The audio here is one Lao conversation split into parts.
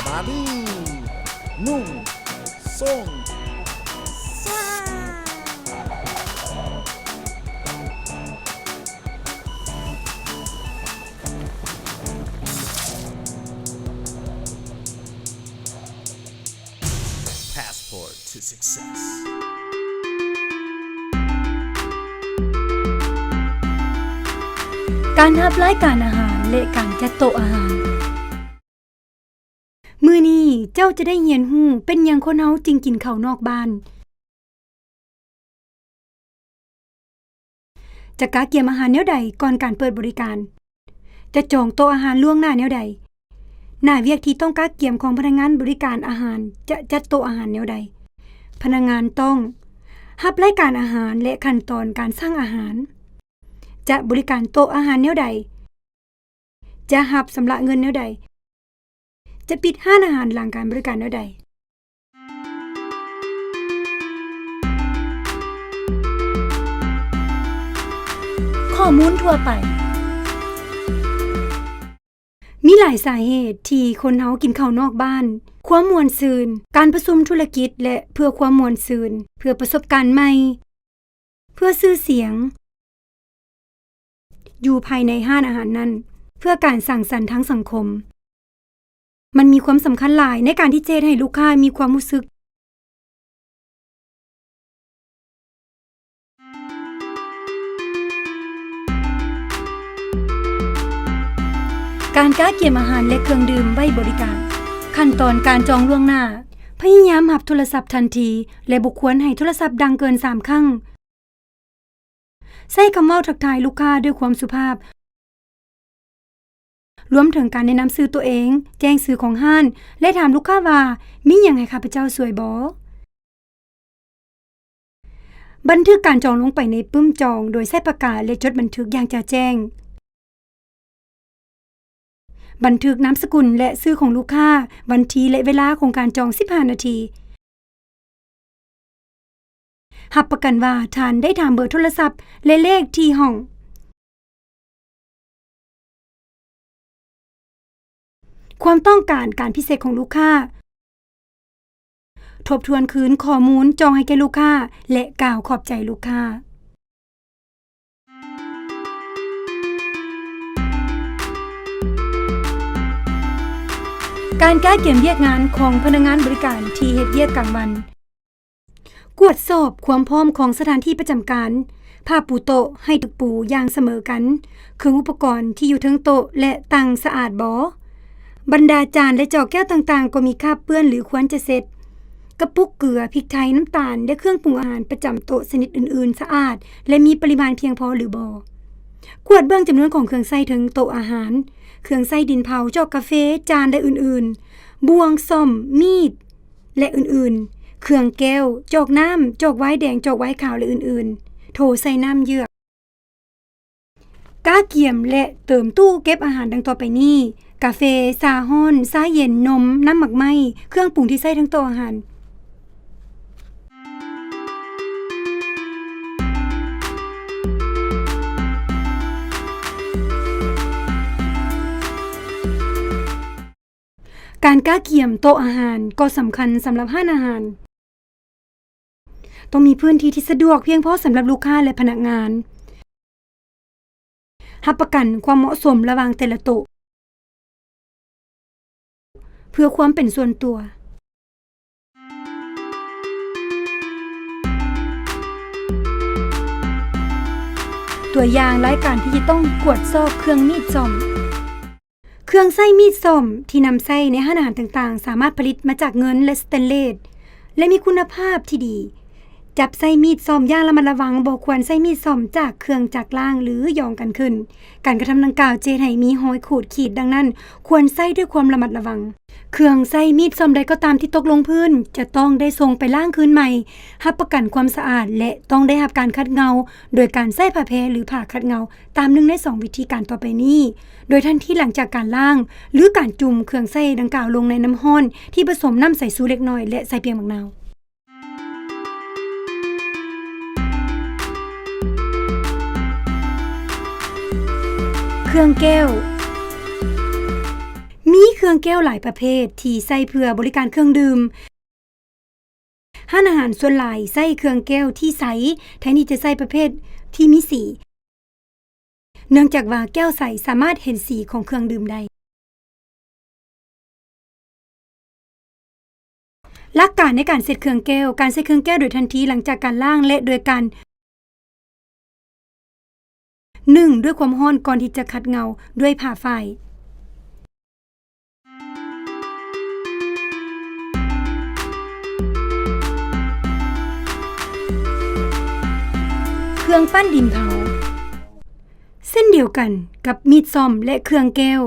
ມາດີ ໜຶ່ງ ສອງ ສາມ Passport to Success ການຮັບລາຍການອາຫານ ແລະ ການຈັດໂຕະອາຫານ. ມື້ນີ້ເຈົ້າຈະໄດ້ຮຽນຮູ້ເປັນຫຍັງຄົນເຮົາຈຶ່ງກິນເຂົ້ານອກບ້ານ, ຈະກະກຽມອາຫານແນວໃດກ່ອນການເປີດບໍລິການ, ຈະຈອງໂຕະອາຫານລ່ວງໜ້າແນວໃດ, ໜ້າວຽກທີ່ຕ້ອງກະກຽມຂອງພະນັກງານບໍລິການອາຫານຈະຈັດໂຕະອາຫານແນວໃດ, ພະນັກງານຕ້ອງຮັບລາຍການອາຫານ ແລະ ຂັ້ນຕອນການສັ່ງອາຫານ, ຈະບໍລິການໂຕະອາຫານແນວໃດ, ຈະຮັບຊຳລະເງິນແນວໃດ? ຈະປິດຮ້ານອາຫານຫຼັງການບໍລິການແນວໃດ? ຂໍ້ມູນທົ່ວໄປ. ມີຫຼາຍສາເຫດທີ່ຄົນເຮົາກິນເຂົ້ານອກບ້ານ, ຄວາມມ່ວນຊື່ນ, ການປະຊຸມທຸລະກິດ ແລະ ເພື່ອຄວາມມ່ວນຊື່ນ, ເພື່ອປະສົບການໃໝ່, ເພື່ອຊື່ສຽງ ຢູ່ພາຍໃນຮ້ານອາຫານນັ້ນ ເພື່ອການສັງສັນທາງສັງຄົມ. ມັນມີຄວາມສຳຄັນຫຼາຍໃນການທີ່ຈະເຮັດໃຫ້ລູກຄ້າມີຄວາມຮູ້ສຶກ. ການກະກຽມອາຫານ ແລະ ເຄື່ອງດື່ມໄວ້ບໍລິການ. ຂັ້ນຕອນການຈອງລ່ວງໜ້າ. ພະຍາຍາມຮັບໂທລະສັບທັນທີ ແລະ ບໍ່ຄວນໃຫ້ໂທລະສັບດັງເກີນສາມຄັ້ງ. ໃຊ້ຄຳເວົ້າທັກທາຍລູກຄ້າດ້ວຍຄວາມສຸພາບ, ລວມເຖິງການແນະນຳຊື່ຕົວເອງ, ແຈ້ງຊື່ຂອງຮ້ານ ແລະ ຖາມລູກຄ້າວ່າ ມີຫຍັງໃຫ້ຂ້າພະເຈົ້າຊ່ວຍບໍ່? ບັນທຶກການຈອງລົງໄປໃນປຶ້ມຈອງໂດຍໃຊ້ປາກກາ ແລະ ຈົດບັນທຶກຢ່າງຈະແຈ້ງ. ບັນທຶກນາມສະກຸນ ແລະ ຊື່ຂອງລູກຄ້າ, ວັນທີ ແລະ ເວລາຂອງການຈອງສິບຫ້ານາທີ. ຮັບປະກັນວ່າທ່ານໄດ້ຖາມເບີໂທລະສັບ ແລະ ເລກທີ່ຫ້ອງ. ຄວາມຕ້ອງການການພິເສດຂອງລູກຄ້າ. ທົບທວນຄືນຂໍ້ມູນຈອງໃຫ້ແກ່ລູກຄ້າ ແລະ ກ່າວຂອບໃຈລູກຄ້າ. ການກະກຽມວຽກງານຂອງພະນັກງານບໍລິການທີ່ເຮັດວຽກກາງວັນ. ກວດສອບຄວາມພ້ອມຂອງສະຖານທີ່ປະຈຳການ, ຜ້າປູໂຕະໃຫ້ຖືກປູຢ່າງສະເໝີກັນ, ເຄື່ອງອຸປະກອນທີ່ຢູ່ເທິງໂຕະ ແລະ ຕັ່ງສະອາດບໍ່? ບັນດາຈານ ແລະ ຈອກແກ້ວຕ່າງໆ ກໍມີຄາບເປື້ອນ ຫຼື ຄວນຈະເຊັດ. ກະປຸກເກືອ, ພິກໄທ, ນ້ຳຕານ ແລະ ເຄື່ອງປຸງອາຫານປະຈຳໂຕະຊະນິດອື່ນໆ ສະອາດ ແລະ ມີປະລິມານພຽງພໍ ຫຼື ບໍ່? ກວດເບິ່ງຈຳນວນຂອງເຄື່ອງໃຊ້ເທິງໂຕະອາຫານ, ເຄື່ອງໃຊ້ດິນເຜົາ, ຈອກກາເຟ, ຈານ ແລະ ອື່ນໆ, ບ່ວງ, ສ້ອມ, ມີດ ແລະ ອື່ນໆ, ເຄື່ອງແກ້ວ, ຈອກນ້ຳ, ຈອກວາຍແດງ, ຈອກວາຍຂາວ ແລະ ອື່ນໆ. ໂຖໃສ່ນ້ຳເຍືອກ. ກະກຽມ ແລະ ເຕີມຕູ້ເກັບອາຫານດັ່ງຕໍ່ໄປນີ້: ກາເຟ, ຊາຮ້ອນ, ຊາເຢັນ, ນົມ, ນ້ຳໝາກໄມ້, ເຄື່ອງປຸງທີ່ໃຊ້ເທິງໂຕະອາຫານ. ການກະກຽມໂຕະອາຫານກໍສຳຄັນສຳລັບຮ້ານອາຫານ. ຕ້ອງມີພື້ນທີ່ທີ່ສະດວກພຽງພໍສຳລັບລູກຄ້າ ແລະ ພະນັກງານ. ຮັບປະກັນຄວາມເໝາະສົມລະຫວ່າງແຕ່ລະໂຕະ ເພື່ອຄວາມເປັນສ່ວນຕົວ. ຕົວຢ່າງລາຍການທີ່ຈະຕ້ອງກວດສອບເຄື່ອງມີດສ້ອມ. ເຄື່ອງໃຊ້ມີດສ້ອມທີ່ນຳໃຊ້ໃນຮ້ານອາຫານຕ່າງໆ ສາມາດຜະລິດມາຈາກເງິນ ແລະ ສະແຕນເລດ ແລະ ມີຄຸນນະພາບທີ່ດີ. ຈັບໃຊ້ມີດສ້ອມຢ່າງລະມັດລະວັງ, ບໍ່ຄວນໃຊ້ມີດສ້ອມຈາກເຄື່ອງຈັກລ້າງ ຫຼື ຢອງກັນຂຶ້ນ. ການກະທຳດັ່ງກ່າວຈະເຮັດໃຫ້ມີຮອຍຂູດຂີດ, ດັ່ງນັ້ນ ຄວນໃຊ້ດ້ວຍຄວາມລະມັດລະວັງ. ເຄື່ອງໃຊ້ມີດສ້ອມໃດກໍຕາມທີ່ຕົກລົງພື້ນ ຈະຕ້ອງໄດ້ສົ່ງໄປລ້າງຄືນໃໝ່, ຮັບປະກັນຄວາມສະອາດ ແລະ ຕ້ອງໄດ້ຮັບການຂັດເງົາ ໂດຍການໃຊ້ຜ້າແພ ຫຼື ຜ້າຂັດເງົາ ຕາມໜຶ່ງໃນສອງວິທີການຕໍ່ໄປນີ້ ໂດຍທັນທີຫຼັງຈາກການລ້າງ ຫຼື ການຈຸ່ມເຄື່ອງໃຊ້ດັ່ງກ່າວລົງໃນນ້ຳຮ້ອນທີ່ປະສົມນ້ຳໃສຊູເລັກນ້ອຍ ແລະ ໃສ່ປຽງໝາກນາວ. ເຄື່ອງແກ້ວ. ມີ ມີເຄື່ອງແກ້ວຫຼາຍປະເພດທີ່ໃຊ້ເພື່ອບໍລິການເຄື່ອງດື່ມ. ຮ້ານອາຫານສ່ວນຫຼາຍໃຊ້ເຄື່ອງແກ້ວທີ່ໃສ ແທນທີ່ຈະໃຊ້ປະເພດທີ່ມີສີ, ເນື່ອງຈາກວ່າແກ້ວໃສສາມາດເຫັນສີຂອງເຄື່ອງດື່ມໄດ້. ຫຼັກການໃນການເຊັດເຄື່ອງແກ້ວ. ການເຊັດເຄື່ອງແກ້ວໂດຍທັນທີຫຼັງຈາກການລ້າງ ແລະ ໂດຍການ ໜຶ່ງ ດ້ວຍຄວາມຮ້ອນ ກ່ອນທີ່ຈະຂັດເງົາດ້ວຍຜ້າຝ້າຍ. ເຄື່ອງປັ້ນດິນເຜົາ. ເຊັ່ນດຽວກັນກັບມີດສ້ອມ ແລະ ເຄື່ອງແກ້ວ,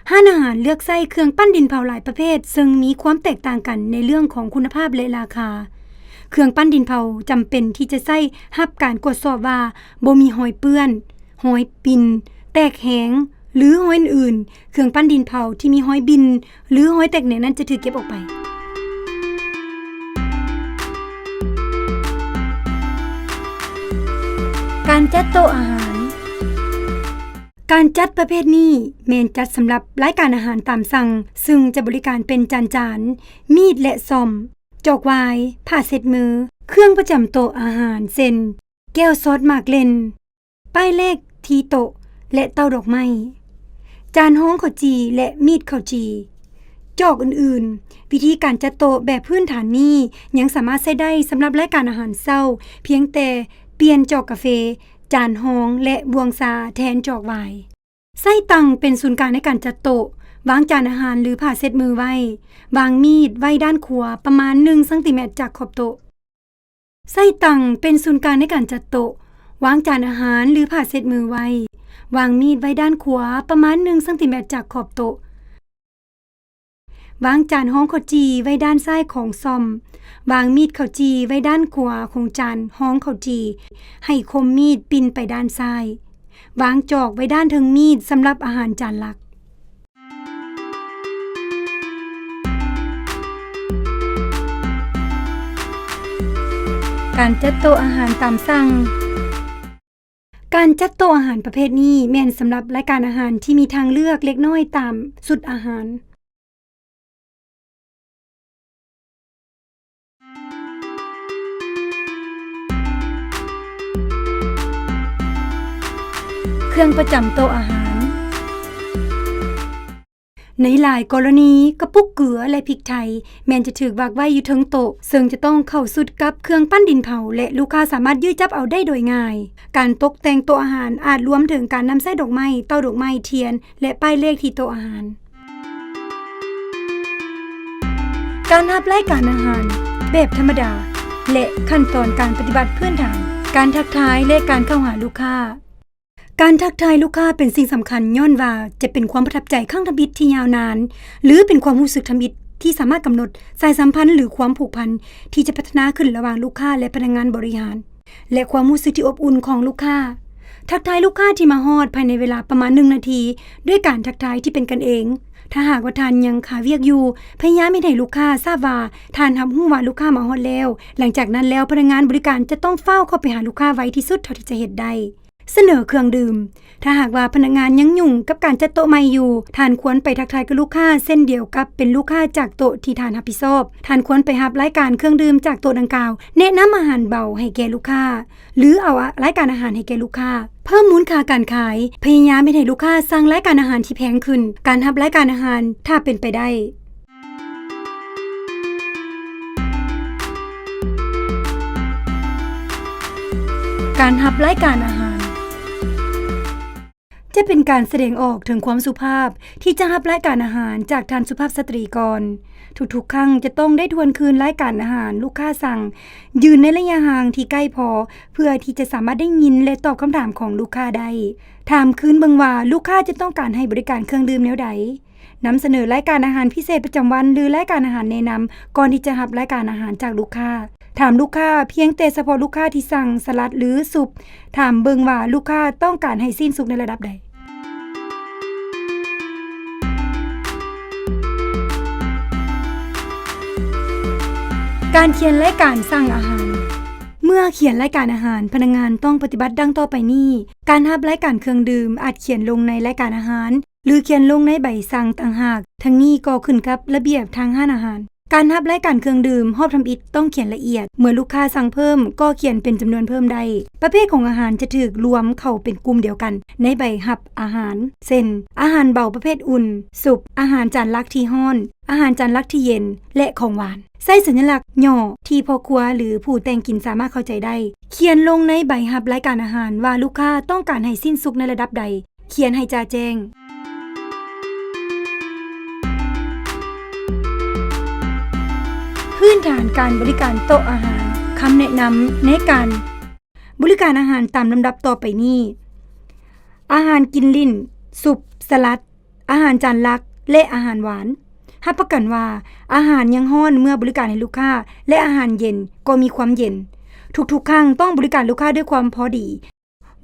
ຮ້ານອາຫານເລືອກໃຊ້ເຄື່ອງປັ້ນດິນເຜົາຫຼາຍປະເພດ ເຊິ່ງມີຄວາມແຕກຕ່າງກັນໃນເລື່ອງຂອງຄຸນນະພາບ ແລະ ລາຄາ. ເຄື່ອງປັ້ນດິນເຜົາຈຳເປັນທີ່ຈະໃຊ້ຮັບການກວດສອບວ່າບໍ່ມີຮອຍເປື້ອນ, ຮອຍປິ່ນ, ແຕກແຫງ ຫຼື ຮອຍອື່ນໆ. ເຄື່ອງປັ້ນດິນເຜົາທີ່ມີຮອຍບິນ ຫຼື ຮອຍແຕກແໜງນັ້ນຈະຖືກເກັບອອກໄປ. ການຈັດໂຕະອາຫານ. ການຈັດປະເພດນີ້ແມ່ນຈັດສຳລັບລາຍການອາຫານຕາມສັ່ງ, ເຊິ່ງຈະບໍລິການເປັນຈານໆ, ມີດ ແລະ ຊ້ອມ, ຈອກຫວາຍ, ຜ້າເຊັດມື, ເຄື່ອງປະຈຳໂຕະອາຫານ ເຊັ່ນ ແກ້ວຊອດໝາກເລັ່ນ, ປ້າຍເລກທີ່ໂຕະ ແລະ ເຕົ້າດອກໄມ້, ຈານຮອງເຂົ້າຈີ່ ແລະ ມີດເຂົ້າຈີ່, ຈອກອື່ນໆ. ວິທີການຈັດໂຕະແບບພື້ນຖານນີ້ຍັງສາມາດໃຊ້ໄດ້ສຳລັບລາຍການອາຫານເຊົ້າ, ພຽງແຕ່ປ່ຽນຈອກກາເຟ, ຈານຮອງ ແລະ ບ່ວງຊາແທນຈອກຫວາຍ. ໃຊ້ຕັ່ງເປັນສູນກາງໃນການຈັດໂຕະ, ວາງຈານອາຫານ ຫຼື ຜ້າເຊັດມືໄວ້, ວາງມີດໄວ້ດ້ານຂວາປະມານໜຶ່ງຊັງຕີແມັດຈາກຂອບໂຕະ. ໃຊ້ຕັ່ງເປັນສູນກາງໃນການຈັດໂຕະ, ວາງຈານອາຫານ ຫຼື ຜ້າເຊັດມືໄວ້, ວາງມີດໄວ້ດ້ານຂວາປະມານໜຶ່ງຊັງຕີແມັດຈາກຂອບໂຕະ, ວາງຈານຮອງເຂົ້າຈີ່ໄວ້ດ້ານຊ້າຍຂອງຊ້ອມ, ວາງມີດເຂົ້າຈີ່ໄວ້ດ້ານຂວາຂອງຈານຮອງເຂົ້າຈີ່, ໃຫ້ຄົມມີດປິ່ນໄປດ້ານຊ້າຍ, ວາງຈອກໄວ້ດ້ານເທິງມີດສຳລັບອາຫານຈານຫຼັກ. ການຈັດໂຕະອາຫານຕາມສັ່ງ. ການຈັດໂຕະອາຫານປະເພດນີ້ແມ່ນສຳລັບລາຍການອາຫານທີ່ມີທາງເລືອກເລັກນ້ອຍຕາມຊຸດອາຫານ. ເຄື່ອງປະຈຳໂຕະອາຫານ. ໃນຫຼາຍກໍລະນີ, ກະປຸກເກືອ ແລະ ພິກໄທ ແມ່ນຈະຖືກວາງໄວ້ຢູ່ເທິງໂຕະ, ເຊິ່ງຈະຕ້ອງເຂົ້າຊຸດກັບເຄື່ອງປັ້ນດິນເຜົາ ແລະ ລູກຄ້າສາມາດຢື້ຈັບເອົາໄດ້ໂດຍງ່າຍ. ການຕົກແຕ່ງໂຕະອາຫານອາດລວມເຖິງການນຳໃຊ້ດອກໄມ້, ເຕົ້າດອກໄມ້, ທຽນ ແລະ ປ້າຍເລກທີ່ໂຕະອາຫານ. ການຮັບລາຍການອາຫານແບບທຳມະດາ ແລະ ຂັ້ນຕອນການປະຕິບັດພື້ນຖານ, ການທັກທາຍ ແລະ ການເຂົ້າຫາລູກຄ້າ. ການທັກທາຍລູກຄ້າເປັນສິ່ງສຳຄັນ ຍ້ອນວ່າຈະເປັນຄວາມປະທັບໃຈຄັ້ງທຳອິດທີ່ຍາວນານ ຫຼື ເປັນຄວາມຮູ້ສຶກທຳອິດທີ່ສາມາດກຳນົດສາຍສຳພັນ ຫຼື ຄວາມຜູກພັນທີ່ຈະພັດທະນາຂຶ້ນລະຫວ່າງລູກຄ້າ ແລະ ພະນັກງານບໍລິຫານ ແລະ ຄວາມຮູ້ສຶກທີ່ອົບອຸ່ນຂອງລູກຄ້າ. ທັກທາຍລູກຄ້າທີ່ມາຮອດພາຍໃນເວລາປະມານໜຶ່ງນາທີ ດ້ວຍການທັກທາຍທີ່ເປັນກັນເອງ. ຖ້າຫາກວ່າທ່ານຍັງຄາວຽກຢູ່, ພະຍາຍາມເຮັດໃຫ້ລູກຄ້າຊາບວ່າທ່ານຮັບຮູ້ວ່າລູກຄ້າມາຮອດແລ້ວ. ຫຼັງຈາກນັ້ນແລ້ວ, ພະນັກງານບໍລິການຈະຕ້ອງຟ້າວເຂົ້າໄປຫາລູກຄ້າໄວທີ່ສຸດເທົ່າທີ່ຈະເຮັດໄດ້. ສະເໜີເຄື່ອງດື່ມ. ຖ້າຫາກວ່າພະນັກງານຍັງຫຍຸ້ງກັບການຈັດໂຕະໃໝ່ຢູ່, ທ່ານຄວນໄປທັກທາຍກັບລູກຄ້າເຊັ່ນດຽວກັບເປັນລູກຄ້າຈາກໂຕະທີ່ທ່ານຮັບຜິດຊອບ. ທ່ານຄວນໄປຮັບລາຍການເຄື່ອງດື່ມຈາກໂຕະດັ່ງກ່າວ, ແນະນຳອາຫານເບົາໃຫ້ແກ່ລູກຄ້າ ຫຼື ເອົາລາຍການອາຫານໃຫ້ແກ່ລູກຄ້າ. ເພີ່ມມູນຄ່າການຂາຍ. ພະຍາຍາມເຮັດໃຫ້ລູກຄ້າສັ່ງລາຍການອາຫານທີ່ແພງຂຶ້ນ. ການຮັບລາຍການອາຫານ ຖ້າເປັນໄປໄດ້. ການຮັບລາຍການອາຫານ ຈະເປັນການສະແດງອອກເຖິງຄວາມສຸພາບທີ່ຈະຮັບລາຍການອາຫານຈາກທ່ານສຸພາບສະຕຣີກ່ອນ. ທຸກໆຄັ້ງຈະຕ້ອງໄດ້ທວນຄືນລາຍການອາຫານລູກຄ້າສັ່ງ, ຢືນໃນໄລຍະຫ່າງທີ່ໃກ້ພໍ ເພື່ອທີ່ຈະສາມາດໄດ້ຍິນ ແລະ ຕອບຄຳຖາມຂອງລູກຄ້າໄດ້. ຖາມຄືນເບິ່ງວ່າລູກຄ້າຈະຕ້ອງການໃຫ້ບໍລິການເຄື່ອງດື່ມແນວໃດ. ນຳສະເໜີລາຍການອາຫານພິເສດປະຈຳວັນ ຫຼື ລາຍການອາຫານແນະນຳ ກ່ອນທີ່ຈະຮັບລາຍການອາຫານຈາກລູກຄ້າ. ຖາມລູກຄ້າພຽງແຕ່ສະເພາະລູກຄ້າທີ່ສັ່ງສະລັດ ຫຼື ຊຸບ. ຖາມເບິ່ງວ່າລູກຄ້າຕ້ອງການໃຫ້ຊີ້ນສຸກໃນລະດັບໃດ. ການຂຽນລາຍການສັ່ງອາຫານ. ເມື່ອຂຽນລາຍການອາຫານ, ພະນັກງານຕ້ອງປະຕິບັດດັ່ງຕໍ່ໄປນີ້. ການຮັບລາຍການເຄື່ອງດື່ມອາດຂຽນລົງໃນລາຍການອາຫານ. ຫຼື ຂຽນລົງໃນໃບສັ່ງຕ່າງຫາກ. ທັງນີ້ກໍຂຶ້ນກັບລະບຽບທາງຮ້ານອາຫານ. ການຮັບລາຍການເຄື່ອງດື່ມຮອບທຳອິດຕ້ອງຂຽນລະອຽດ. ເມື່ອລູກຄ້າສັ່ງເພີ່ມ ກໍຂຽນເປັນຈຳນວນເພີ່ມໄດ້. ປະເພດຂອງອາຫານຈະຖືກລວມເຂົ້າເປັນກຸ່ມດຽວກັນໃນໃບຮັບອາຫານ ເຊັ່ນ ອາຫານເບົາປະເພດອຸ່ນ, ຊຸບ, ອາຫານຈານຫຼັກທີ່ຮ້ອນ, ອາຫານຈານຫຼັກທີ່ເຢັນ ແລະ ຂອງຫວານ. ໃຊ້ສັນຍະລັກຫຍໍ້ທີ່ພໍ່ຄົວ ຫຼື ຜູ້ແຕ່ງກິນສາມາດເຂົ້າໃຈໄດ້. ຂຽນລົງໃນໃບຮັບລາຍການອາຫານວ່າລູກຄ້າຕ້ອງການໃຫ້ຊີ້ນສຸກໃນລະດັບໃດ. ຂຽນໃຫ້ຈະແຈ້ງ. ພື້ນຖານການບໍລິການໂຕະອາຫານ. ຄຳແນະນຳໃນການບໍລິການອາຫານຕາມລຳດັບຕໍ່ໄປນີ້: ອາຫານກິນຫຼິ້ນ, ຊຸບ, ສະລັດ, ອາຫານຈານຫຼັກ ແລະ ອາຫານຫວານ. ຮັບປະກັນວ່າອາຫານຍັງຮ້ອນເມື່ອບໍລິການໃຫ້ລູກຄ້າ ແລະ ອາຫານເຢັນກໍມີຄວາມເຢັນ. ທຸກໆຄັ້ງຕ້ອງບໍລິການລູກຄ້າດ້ວຍຄວາມພໍດີ.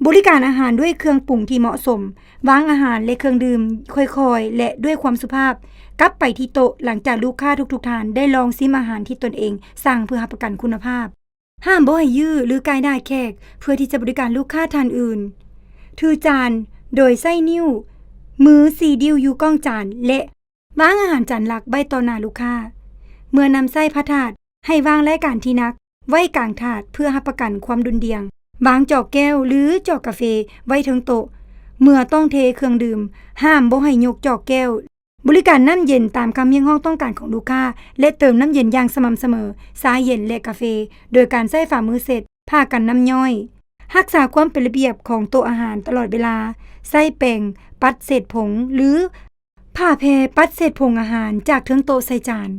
ບໍລິການອາຫານດ້ວຍເຄື່ອງປຸງທີ່ເໝາະສົມ. ວາງອາຫານ ແລະ ເຄື່ອງດື່ມຄ່ອຍໆ ແລະ ດ້ວຍຄວາມສຸພາບ ກັບໄປທີ່ໂຕະຫຼັງຈາກລູກຄ້າທຸກໆທ່ານໄດ້ລອງຊິມອາຫານທີ່ຕົນເອງສັ່ງເພື່ອຮັບປະກັນຄຸນນະພາບ. ຫ້າມບໍ່ໃຫ້ຢື້ ຫຼື ກ່າຍໜ້າແຂກເພື່ອທີ່ຈະບໍລິການລູກຄ້າທ່ານອື່ນ. ຖືຈານໂດຍໃຊ້ນິ້ວມືສີ່ນິ້ວຢູ່ກ້ອງຈານ ແລະ ວາງອາຫານຈານຫຼັກໄວ້ຕໍ່ໜ້າລູກຄ້າ. ເມື່ອນຳໃຊ້ພາດຖາດ, ໃຫ້ວາງລາຍການທີ່ໜັກໄວ້ກາງຖາດເພື່ອຮັບປະກັນຄວາມດຸ່ນດ່ຽງ. ວາງຈອກແກ້ວ ຫຼື ຈອກກາເຟໄວ້ເທິງໂຕະ. ເມື່ອຕ້ອງເທເຄື່ອງດື່ມ, ຫ້າມບໍ່ໃຫ້ຍົກຈອກແກ້ວ. ບໍລິການນ້ຳເຢັນຕາມຄຳຮຽກຮ້ອງຕ້ອງການຂອງລູກຄ້າ ແລະ ເຕີມນ້ຳເຢັນຢ່າງສະໝ່ຳສະເໝີ, ຊາເຢັນ ແລະ ກາເຟ, ໂດຍການໃຊ້ຝາມືເຊັດ, ຜ້າກັນນ້ຳຍ້ອຍ. ຮັກສາຄວາມເປັນລະບຽບຂອງໂຕະອາຫານຕະຫຼອດເວລາ. ໃຊ້ແປງປັດເສດຜົງ ຫຼື ຜ້າແຜ່ປັດເສດຜົງອາຫານຈາກເທິງໂຕະໃສ່ຈານ.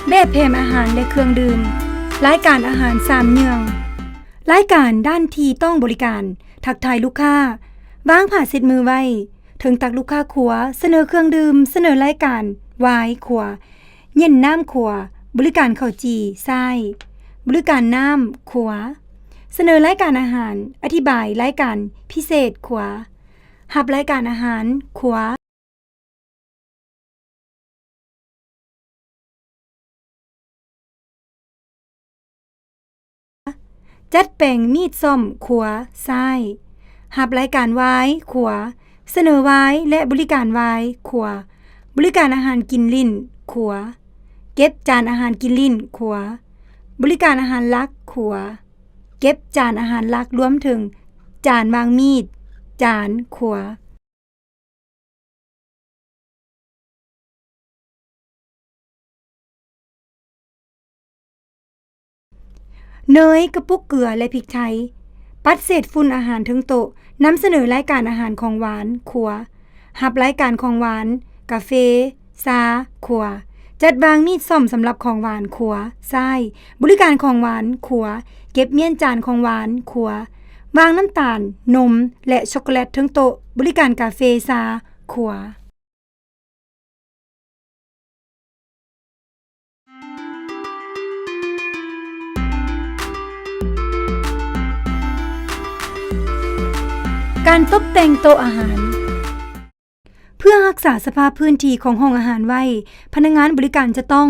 ແບບແຖມອາຫານ ແລະ ເຄື່ອງດື່ມ. ລາຍການອາຫານສາມເຍືອງ. ລາຍການດ້ານທີ່ຕ້ອງບໍລິການ. ທັກທາຍລູກຄ້າ. ວາງຜ້າເຊັດມືໄວ້ເທິງຕັກລູກຄ້າຂວາ. ສະເໜີເຄື່ອງດື່ມ. ສະເໜີລາຍການວາຍຂວາ. ເຢັນນ້ຳຂວາ. ບໍລິການເຂົ້າຈີ່ຊ້າຍ. ບໍລິການນ້ຳຂວາ. ສະເໜີລາຍການອາຫານ. ອະທິບາຍລາຍການພິເສດຂວາ. ຮັບລາຍການອາຫານຂວາ. ຈັດແປງມີດສ້ອມຂວາຊ້າຍ. ຮັບລາຍການວາຍຂວາ. ສະເໜີວາຍ ແລະ ບໍລິການວາຍຂວາ. ບໍລິການອາຫານກິນຫຼິ້ນຂວາ. ເກັບຈານອາຫານກິນຫຼິ້ນຂວາ. ບໍລິການອາຫານຫຼັກຂວາ. ເກັບຈານອາຫານຫຼັກລວມເຖິງຈານວາງມີດ, ຈານຂວາ. ເນີຍ, ກະປຸກເກືອ ແລະ ພິກໄທ. ປັດເສດຝຸ່ນອາຫານເທິງໂຕະ. ນຳສະເໜີລາຍການອາຫານຂອງຫວານຂວາ. ຮັບລາຍການຂອງຫວານ, ກາເຟ, ຊາ, ຂວາ. ຈັດວາງມີດສ້ອມສຳລັບຂອງຫວານຂວາຊ້າຍ. ບໍລິການຂອງຫວານຂວາ. ເກັບມ້ຽນຈານຂອງຫວານຂວາ. ວາງນ້ຳຕານ, ນົມ ແລະ ຊັອກໂກແລັດເທິງໂຕະ. ບໍລິການກາເຟ, ຊາ, ຂວາ. ການຕົບແຕ່ງໂຕະອາຫານ. ເພື່ອຮັກສາສະພາບພື້ນທີ່ຂອງຫ້ອງອາຫານໄວ້, ພະນັກງານບໍລິການຈະຕ້ອງ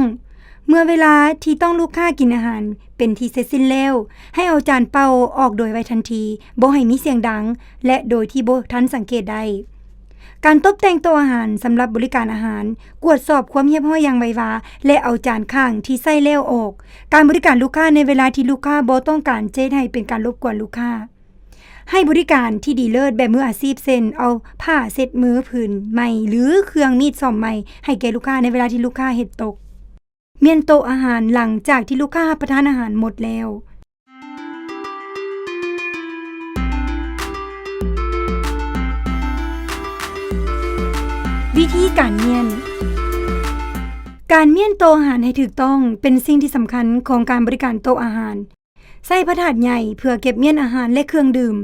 ເມື່ອເວລາທີ່ຕ້ອງລູກຄ້າກິນອາຫານເປັນທີ່ເສັດສິ້ນແລ້ວ, ໃຫ້ເອົາຈານເປົ່າອອກໂດຍໄວທັນທີ, ບໍ່ໃຫ້ມີສຽງດັງ ແລະ ໂດຍທີ່ບໍ່ທັນສັງເກດໄດ້. ການຕົບແຕ່ງໂຕະອາຫານສຳລັບບໍລິການອາຫານ, ກວດສອບຄວາມຮຽບຮ້ອຍຢ່າງໄວວາ ແລະ ເອົາຈານຂ້າງທີ່ໃຊ້ແລ້ວອອກ. ການບໍລິການລູກຄ້າໃນເວລາທີ່ລູກຄ້າບໍ່ຕ້ອງການ ຈະເຮັດໃຫ້ເປັນການລົບກວນລູກຄ້າ. ໃຫ້ບໍລິການທີ່ດີເລີດແບບມືອາຊີບ ເຊັ່ນ ເອົາຜ້າເຊັດມືຜືນໃໝ່ ຫຼື ເຄື່ອງມີດສ້ອມໃໝ່ໃຫ້ແກ່ລູກຄ້າໃນເວລາທີ່ລູກຄ້າເຮັດຕົກ. ມ້ຽນໂຕະອາຫານຫຼັງຈາກທີ່ລູກຄ້າຮັບປະທານອາຫານໝົດແລ້ວ. ວິທີການມ້ຽນ. ການມ້ຽນໂຕະອາຫານໃຫ້ຖືກຕ້ອງເປັນສິ່ງທີ່ສຳຄັນຂອງການບໍລິການໂຕະອາຫານ. ໃຊ້ພະຖາດໃຫຍ່ເພື່ອເກັບມ້ຽນອາຫານ ແລະ ເຄື່ອງດື່ມ.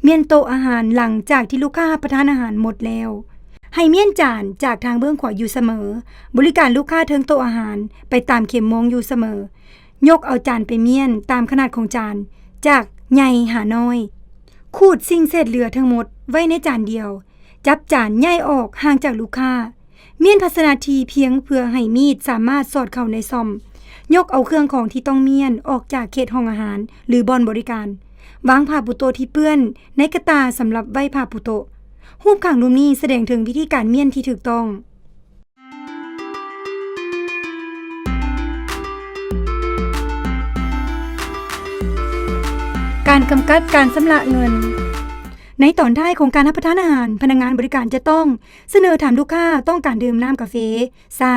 ມ້ຽນໂຕະອາຫານຫຼັງຈາກທີ່ລູກຄ້າຮັບປະທານອາຫານໝົດແລ້ວ. ໃຫ້ມ້ຽນຈານຈາກທາງເບື້ອງຂວາຢູ່ສະເໝີ. ບໍລິການລູກຄ້າເທິງໂຕະອາຫານໄປຕາມເຂັມໂມງຢູ່ສະເໝີ. ຍົກເອົາຈານໄປມ້ຽນຕາມຂະໜາດຂອງຈານ, ຈາກໃຫຍ່ຫານ້ອຍ. ຂູດສິ່ງເສດເຫຼືອທັງໝົດໄວ້ໃນຈານດຽວ. ຈັບຈານຍ້າຍອອກຫ່າງຈາກລູກຄ້າ. ມ້ຽນພາຊະນະທີ່ພຽງເພື່ອໃຫ້ມີດສາມາດສອດເຂົ້າໃນຊ່ອມ. ຍົກເອົາເຄື່ອງຂອງທີ່ຕ້ອງມ້ຽນອອກຈາກເຂດຫ້ອງອາຫານ ຫຼື ບ່ອນບໍລິການ. ວາງຜ້າປູໂຕະທີ່ເປື້ອນໃນກະຕ່າສຳລັບໄວ້ຜ້າປູໂຕະ. ຮູບຂ້າງລຸ່ມນີ້ສະແດງເຖິງວິທີການມ້ຽນທີ່ຖືກຕ້ອງ. ການກຳກັດການຊຳລະເງິນ. ໃນຕອນທ້າຍຂອງການຮັບປະທານອາຫານ, ພະນັກງານບໍລິການຈະຕ້ອງສະເໜີຖາມລູກຄ້າຕ້ອງການດື່ມນ້ຳກາເຟ, ຊາ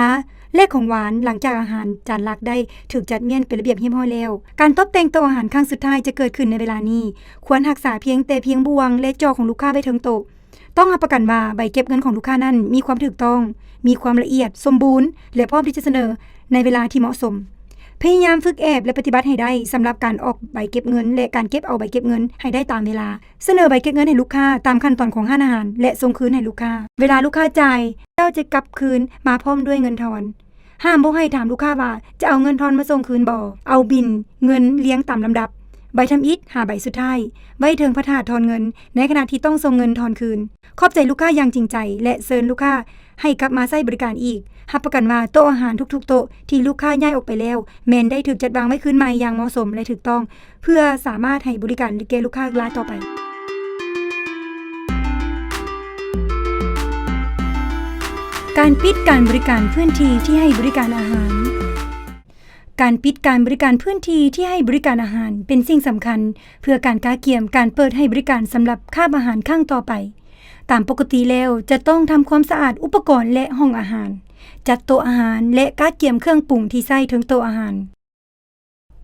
ແລະ ຂອງຫວານ. ຫຼັງຈາກອາຫານຈານຫຼັກໄດ້ຖືກຈັດມ້ຽນເປັນລະບຽບຮຽບຮ້ອຍແລ້ວ, ການຕົບແຕ່ງໂຕະອາຫານຄັ້ງສຸດທ້າຍຈະເກີດຂຶ້ນໃນເວລານີ້. ຄວນຮັກສາພຽງແຕ່ພຽງບ່ວງ ແລະ ຈໍຂອງລູກຄ້າໄວ້ເທິງໂຕະ. ຕ້ອງຮັບປະກັນວ່າໃບເກັບເງິນຂອງລູກຄ້ານັ້ນມີຄວາມຖືກຕ້ອງ, ມີຄວາມລະອຽດສົມບູນ ແລະ ພ້ອມທີ່ຈະສະເໜີໃນເວລາທີ່ເໝາະສົມ. ພະຍາຍາມຝຶກແອບ ແລະ ປະຕິບັດໃຫ້ໄດ້ສຳລັບການອອກໃບເກັບເງິນ ແລະ ການເກັບເອົາໃບເກັບເງິນໃຫ້ໄດ້ຕາມເວລາ. ສະເໜີໃບເກັບເງິນໃຫ້ລູກຄ້າຕາມຂັ້ນຕອນຂອງຮ້ານອາຫານ ແລະ ສົ່ງຄືນໃຫ້ລູກຄ້າ. ເວລາລູກຄ້າຈ່າຍ, ເຈົ້າຈະກັບຄືນມາພ້ອມດ້ວຍເງິນທອນ. ຫ້າມບໍ່ໃຫ້ຖາມລູກຄ້າວ່າຈະເອົາເງິນທອນມາສົ່ງຄືນບໍ່. ເອົາບິນເງິນລຽງຕາມລຳດັບ, ໃບທຳອິດຫ້າໃບສຸດທ້າຍ ໄວ້ເທິງພະຖາດທອນເງິນ ໃນຂະນະທີ່ຕ້ອງສົ່ງເງິນທອນຄືນ. ຂອບໃຈລູກຄ້າຢ່າງຈິງໃຈ ແລະ ເຊີນລູກຄ້າໃຫ້ກັບມາໃຊ້ບໍລິການອີກ. ຮັບປະກັນວ່າໂຕະອາຫານທຸກໆໂຕະທີ່ລູກຄ້າຍ້າຍອອກໄປແລ້ວ ແມ່ນໄດ້ຖືກຈັດວາງໄວ້ຄືນໃໝ່ຢ່າງເໝາະສົມ ແລະ ຖືກຕ້ອງ ເພື່ອສາມາດໃຫ້ບໍລິການແກ່ລູກຄ້າລາຍຕໍ່ໄປ. ການປິດການບໍລິການພື້ນທີ່ທີ່ໃຫ້ບໍລິການອາຫານ. ການປິດການບໍລິການພື້ນທີ່ທີ່ໃຫ້ບໍລິການອາຫານເປັນສິ່ງສຳຄັນເພື່ອການກະກຽມການເປີດໃຫ້ບໍລິການສຳລັບຄາບອາຫານຄັ້ງຕໍ່ໄປ. ຕາມປົກກະຕິແລ້ວຈະຕ້ອງທຳຄວາມສະອາດອຸປະກອນ ແລະ ຫ້ອງອາຫານ, ຈັດໂຕະອາຫານ ແລະ ກະກຽມເຄື່ອງປຸງທີ່ໃຊ້ເທິງໂຕະອາຫານ.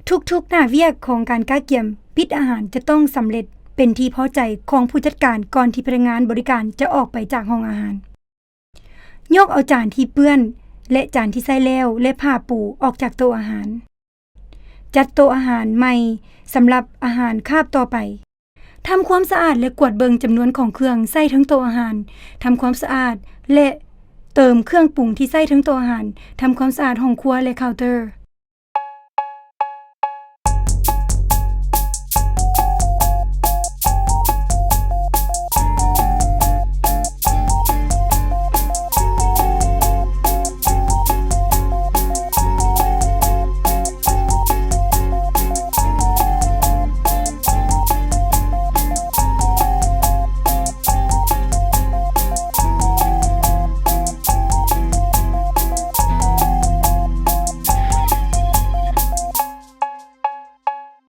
ທຸກໆໜ້າວຽກຂອງການກະກຽມປິດອາຫານຈະຕ້ອງສຳເລັດເປັນທີ່ພໍໃຈຂອງຜູ້ຈັດການກ່ອນທີ່ພະນັກງານບໍລິການຈະອອກໄປຈາກຫ້ອງອາຫານ. ຍົກເອົາຈານທີ່ເປື້ອນ ແລະ ຈານທີ່ໃຊ້ແລ້ວ ແລະ ຜ້າປູອອກຈາກໂຕະອາຫານ. ຈັດໂຕະອາຫານໃໝ່ສຳລັບອາຫານຄາບຕໍ່ໄປ. ທຳຄວາມສະອາດ ແລະ ກວດເບິ່ງຈຳນວນຂອງເຄື່ອງໃຊ້ເທິງໂຕະອາຫານ. ທຳຄວາມສະອາດ ແລະ ເຕີມເຄື່ອງປຸງທີ່ໃຊ້ເທິງໂຕະອາຫານ. ທຳຄວາມສະອາດຫ້ອງຄົວ ແລະ ເຄົາເຕີ.